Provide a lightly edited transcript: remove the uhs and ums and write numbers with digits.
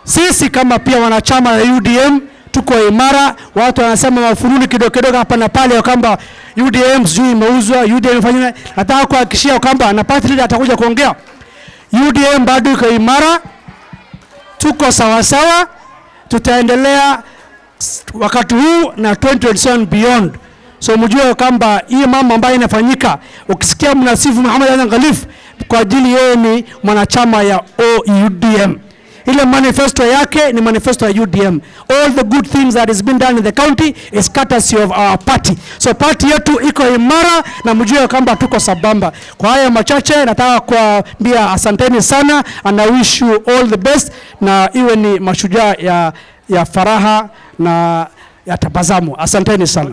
Sisi kama pia wanachama wa UDM tuko imara. Watu wanasema mafununi kidogo kidogo hapa na pale kwamba UDM sijui imeuzwa, UDM imefanya. Nataka kuhakikishia kwamba na party leader atakuja kuongea, UDM bado iko imara, tuko sawa sawa, tutaendelea wakati huu na 2027 beyond. So mjue kwamba hii mambo ambayo inafanyika, ukisikia mnasifu Mohamed Hassan Khalif kwa ajili yeye ni mwanachama ya OUDM. Ile manifesto yake ni manifesto ya UDM. All the good things that has been done in the county is courtesy of our party. So party yetu iko imara na mjue kwamba tuko sambamba. Kwa haya machache nataka kuambia asanteni sana and I wish you all the best, na iwe ni mashujaa ya faraha na ya tabasamu. Asanteni sana.